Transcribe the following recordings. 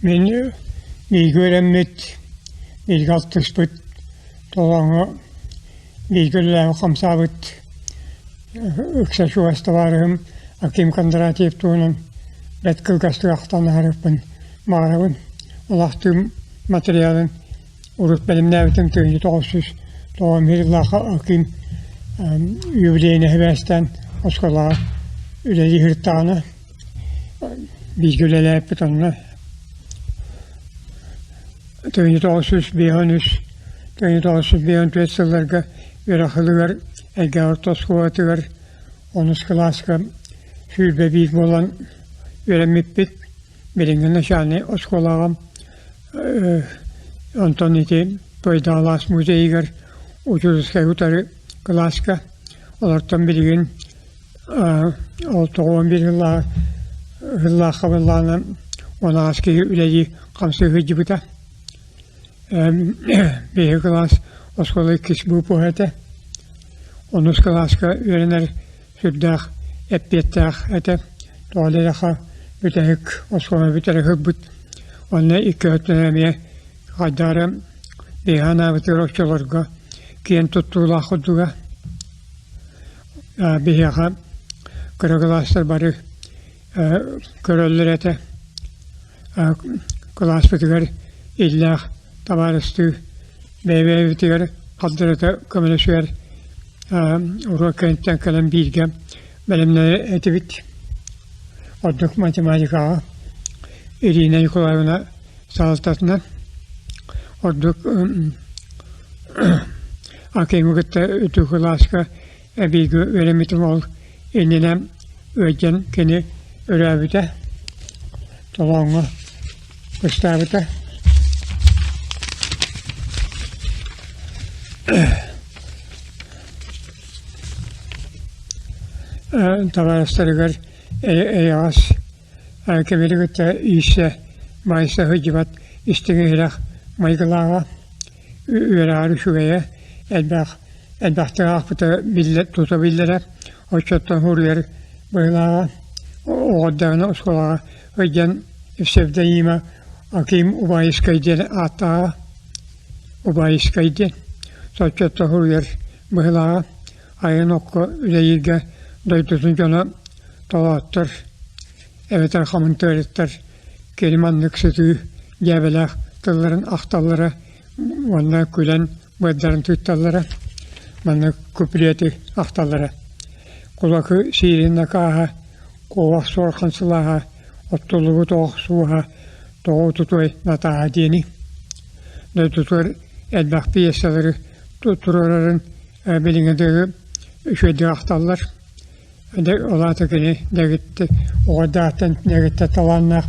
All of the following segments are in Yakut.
Мин бииргэ үөрэммит, бииргэ алтыспыт толооҥҥо бииргэ үлэлээбит хамсаабыт ыкса чугас табаарыһым Аким Кондратьев туһунан бэрт кылгастык ахтан аһарыахпын баҕарабын. Ол ахтыым материалын урут бэлэмнээбитим 1991 сыллаахха Аким юбилейын сибээстээн оскуолаҕа үлэлии сырыттаҕына бииргэ үлэлээппит онно 1953 1954 сылларга үөрэх сылыгар Эйгэ орто оскуолатыгар онус кылааска 21 буолан үөрэммиппит. Билиҥҥи начальнай оскуолаҕа онтон ити Туойдаалаас музейыгар учууталскай утары кылааска олортон билигин ол 91 сыллаахха былаана 18 киһи үлэлии хамсыы сылдьыбыта. Биһиги кылаас оскуола иккис выпуһа этэ. Онус кылааска үөрэнэр сүрдээх эппиэттээх этэ. Тоҕо диэтэххэ бүтэһик оскуола бүтэрэ сылбыт. Онно икки өттүнэн эмиэ хайдах эрэ биһиги анаабытыгар оччолорго киэн туттуулаах курдуга. Биһиэхэ кыра кылаастар бары көрөллөр этэ. Кылааспытыгар иллээх табаарыстыы бэйэ-бэйэбитигэр хардарыта көмөлөсүһэр уруок кэнниттэн кэлэн бииргэ бэлэмнэнэр этибит. Ордук математикаҕа Ирина Николаевна салалтатынан ордук Акимы кытта үрдүк кылааска эбиигэ үөрэммитим ол иннинэ ыалдьан кини өрөөбүтэ, толооҥҥо кыстаабыта. Табаарыстарыгар эйэҕэс кэмири кытта ииссэ, баайса сылдьыбат истиҥ-иһирэх майгылааҕа. Үөрэҕэр үчүгэйэ элбэх элбэхтик аахпыта биллэ тута биллэрэ. Оччоттон суруйар быһыылааҕа. Оҕо эрдэҕинэ оскуолаҕа сылдьан псевдонима Аким Убаевскай диэн ааттааҕа. Убаевскай диэн. Соччоттон суруйар быһыылааҕа. Айан окко үлэлииргэ дойдутун дьоно толооттор эбэтэр хамынтыарыттар кини маннык сытыы дьээбэлээх тылларын ахталлара уонна күлэн быардарын тыытталлара, маннык куплеты ахталлара. Кулакы сиирин накааһа, куобах суорхан сылааһа, оттуллубут оҕох сууһа, тоҕо утутуой Натааһа диэни. Дойдутугар элбэх пьесалары туруорарын билиҥҥи дылы үчүгэйдик ахталлар. Ол аата кини дэгиттэ оҕо дэгиттэ талааннаах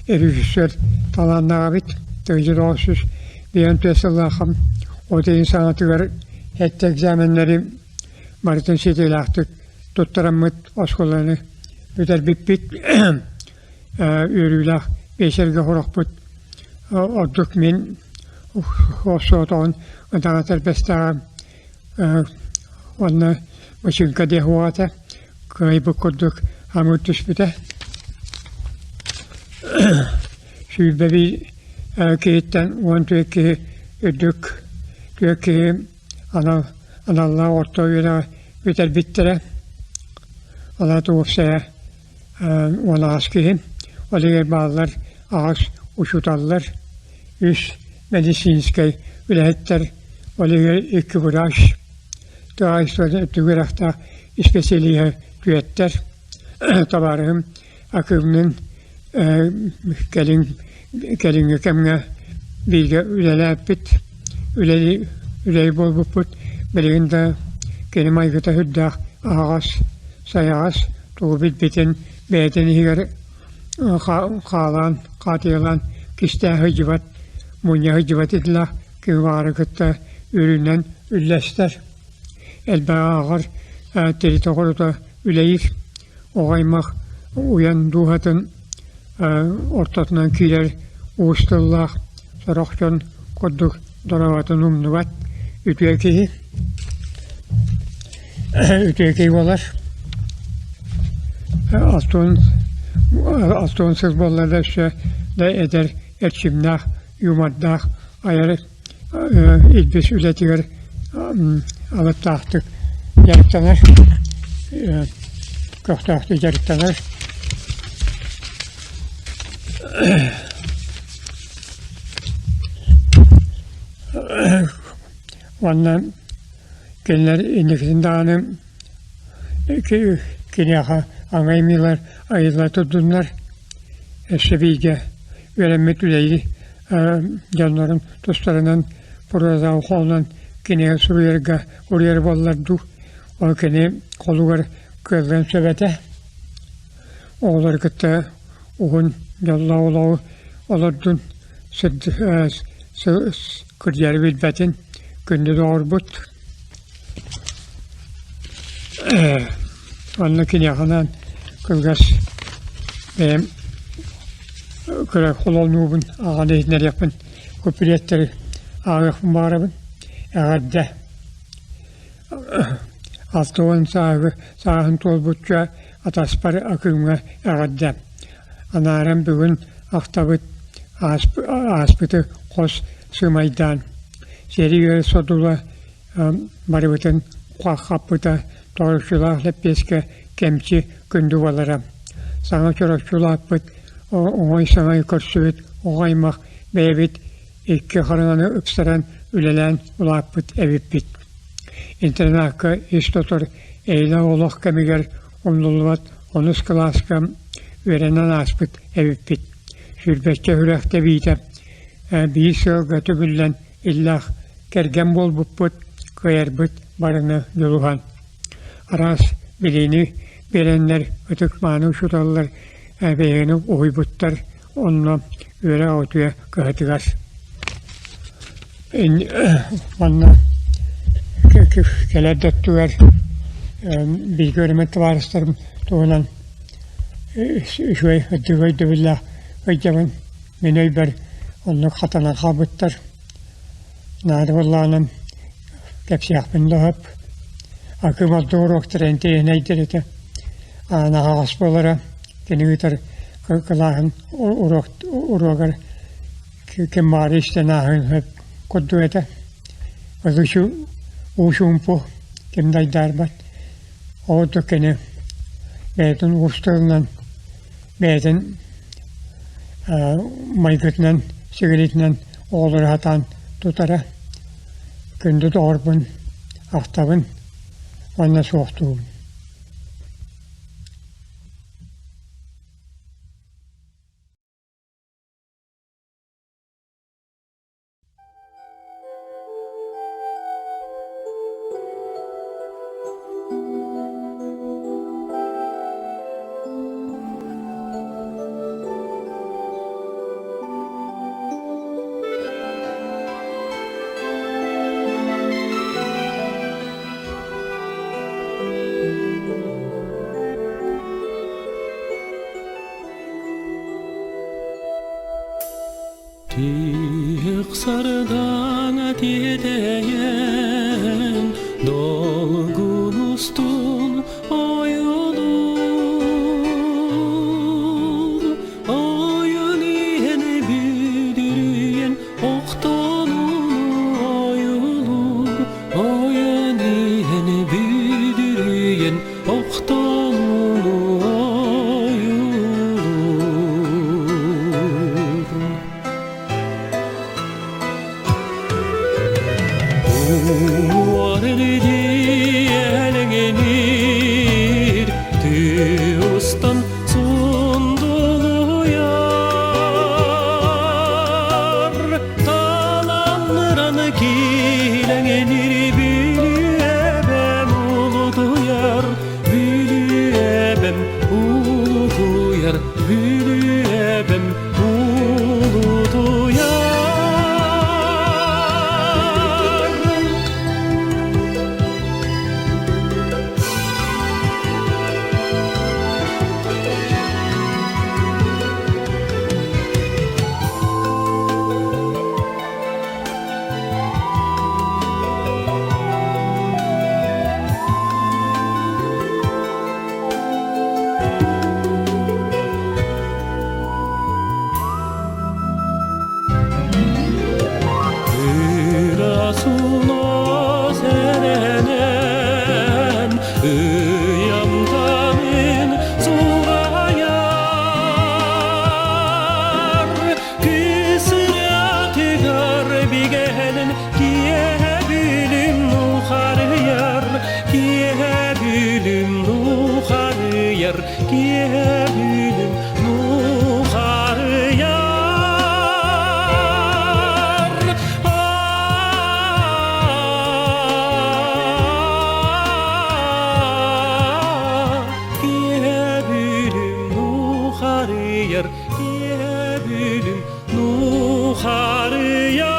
режиссер талааннаах эбит. 1954 сыллаахха от ыйын саҥатыгар сэттэ экзаменнары барытын ситиилээхтик туттараммыт оскуоланы бүтэрбиппит. Үөрүүлээх биэчэргэ сорохпут ордук мин соҕотоҕун ытаҕа тэрбэстэҕэ Уонна бачыыҥка диэх уоҕата кыайбыт курдук амыр түспүтэ. 21 киһиттэн 14 киһи үрдүк түөрт киһи анал аналлаах орто үөрэҕи бүтэрбиттэрэ. Ол аата уопсайа 18 киһи. Ол иһигэр бааллар аҕыс учууталлар, үс медицинскэй үлэһиттэр, ол иһигэр икки врач, тыа өттүгэр исписэлииһэ күөттэр, табаарыһым Акыымныын кэлин кэлиҥҥи кэмҥэ бииргэ үлэлээппит, үлэлии үлэлии буолбуппут. Билигин да кини майгыта сүрдээх аһаҕас, сайаҕас, тугу билбитин бэйэтин иһигэр хаалаан, хаатыйалаан кистээн сылдьыбат, мунньа сылдьыбат идэлээх киһи баҕары кытта үрүнэн үллэстэр. Элбэҕи ааҕар, тиритэ-хорута үлэлиир. Оҕо аймах уйан дууһатын ортотунан киирэр уус тыллаах, сорох дьон курдук дорооботун умнубат үтүө киһи. Үтүө киһи буолар. 60 сыл буолла да өссө да эдэр. эрчимнээх, юмордаах айар илбис үлэтигэр алыптаахтык дьарыктанар, көхтөөхтүк дьарыктанар. Уонна кинилэр инникитин даҕаны киниэхэ аҥай-миилэр айылла турдуннар, өссө бииргэ үөрэммит үлэһит дьоннорун тустарынан прозаҕа холонон кинигэ суруйарга уруйар буоллар дуу, ол кини холугар кыаллыан сөп этэ. Оҕолору кытта уһун дьоллоох олоҕу олордун, кырдьары билбэтин күндү доҕорбут. Онно киниэхэ кылгас бэйэм кыра холонуубун аҕан иһитиннэриэхпин куплеттэри ааҕыахпын баҕарабын. Эҕэрдэ! 60 сааһын туолбучча атаспар Акыымҥа эҕэрдэ! Анааран бүгүн ахтабыт ааспыты хос сыымайдаан, сэрии үөр содула барыбытын хаппыта тоҕуруччулаах лэппиэскэ кэмчи күндү буолара. Саҥа чороччулааппыт, оҥой-саҥай көрсүбүт оҕо аймах бэйэбит икки хараҥаны ыпсаран үлэлээн улааппыт эбиппит. Интернакка ис тотор эйэлээх олох кэмигэр умнуллубат онус кылааска үөрэнэн ааспыт эбиппит. Сүүрбэччэ үрэх тэбиитэ биир сыалга түбүллэн иллээх кэргэн буолбуппут, кыайарбыт барыны дьулуһан. Араас билиини биэрэннэр ытык-мааны учууталлар бэйэни уһуйбуттар, онно үөрэх үтүө кыһатыгар. Манна кэлэр да өттүгэр бииргэ үөрэммит табаарыстарым туһунан үчүгэй үрдүк өйдөбүллээх ыйдьабын. Мин өйбөр оннук хатанан хаалбыттар. Наада буоллаҕынан кэпсиэхпин да сөп. Акыым ордук уруоктара интэриэһинэйдэр этэ. Аан аһаҕас буолара. Кини ыытар кылааһын уруогар ким баҕар истэн ааһыан сөп курдук этэ. Ылычы уу чуумпу ким да айдаарбат. Ол да кини бэйэтин уус тылынан бэйэтин майгытынан, сигилитинэн оҕолору сатаан тутара. Күндү доҕорбун ахтабын уонна суохтуубун. Тиһэх сардаҥа тиэтэйэн, долгун устун ойуулуур. Ойон иһэн бүдүрүйэн, охтонуну ойуулуур. Ойон иһэн бүдүрүйэн, охтонуну ойуулуур. Уордиэлэҥниир тыустан сундулуйар таланныран киилэҥниир бүлүөбэм улутуйар бүлүөбэм улутуйар бүлүөбэм Улутуйар. Киэһэ бүлүм нухарыйар. Киэһэ бүлүм нухарыйар, киэһэ бүлүм нухарыйар.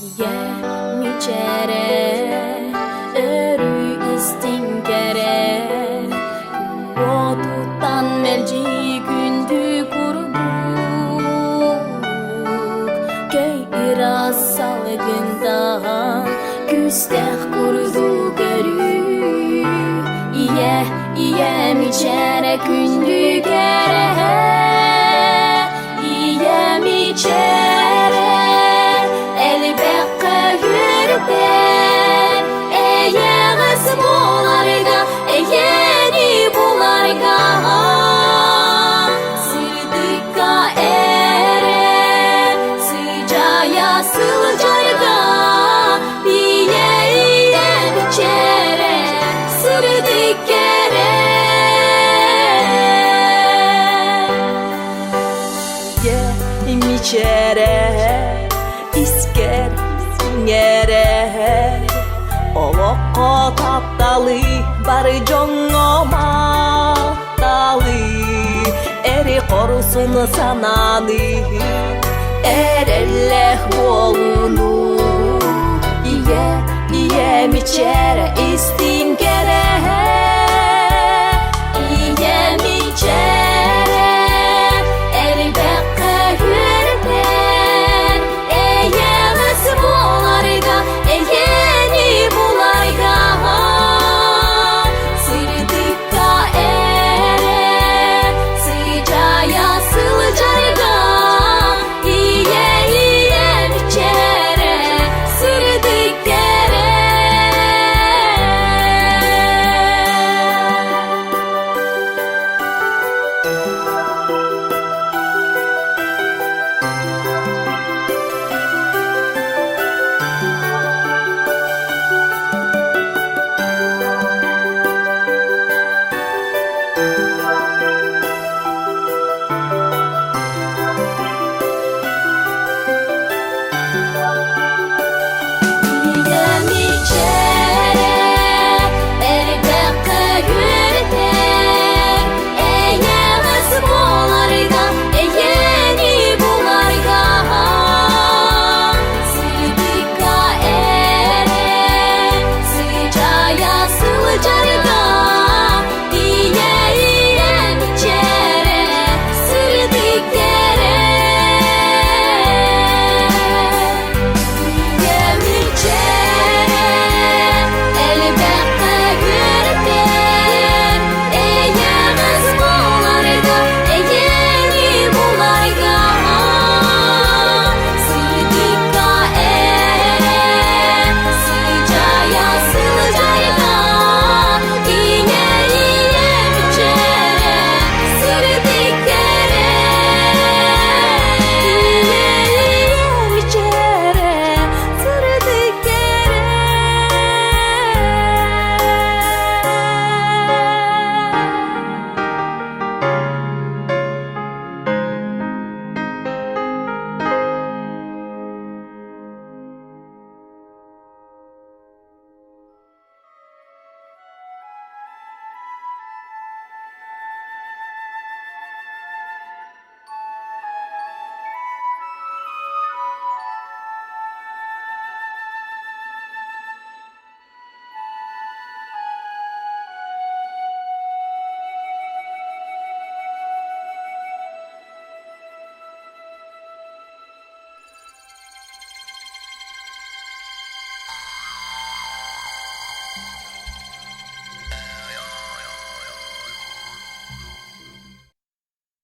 Ийэ мичээрэ, өрүү истиҥ кэрэ, Уотуттан мэлдьи күндү курдук, Көй ыраас салгынтан күүстээх курдук өрүү. Ийэ, ийэ мичээрэ күндү кэрэ, Ийэ мичээрэ элбэххэ үөрдэр, Эйэҕэс буоларга, эйэни буларга, Сырдыкка эрэ сыдьаайа сылдьарга, Ийэ ийэ мичээрэ сырдык кэрэ. Мичээрэ искэр иҥэрэ Олоххо тапталы бары дьоҥҥо махталы Эри хорсун санааны эрэллээх буолууну Ийэ, ийэ мичээрэ истиҥ кэрэ.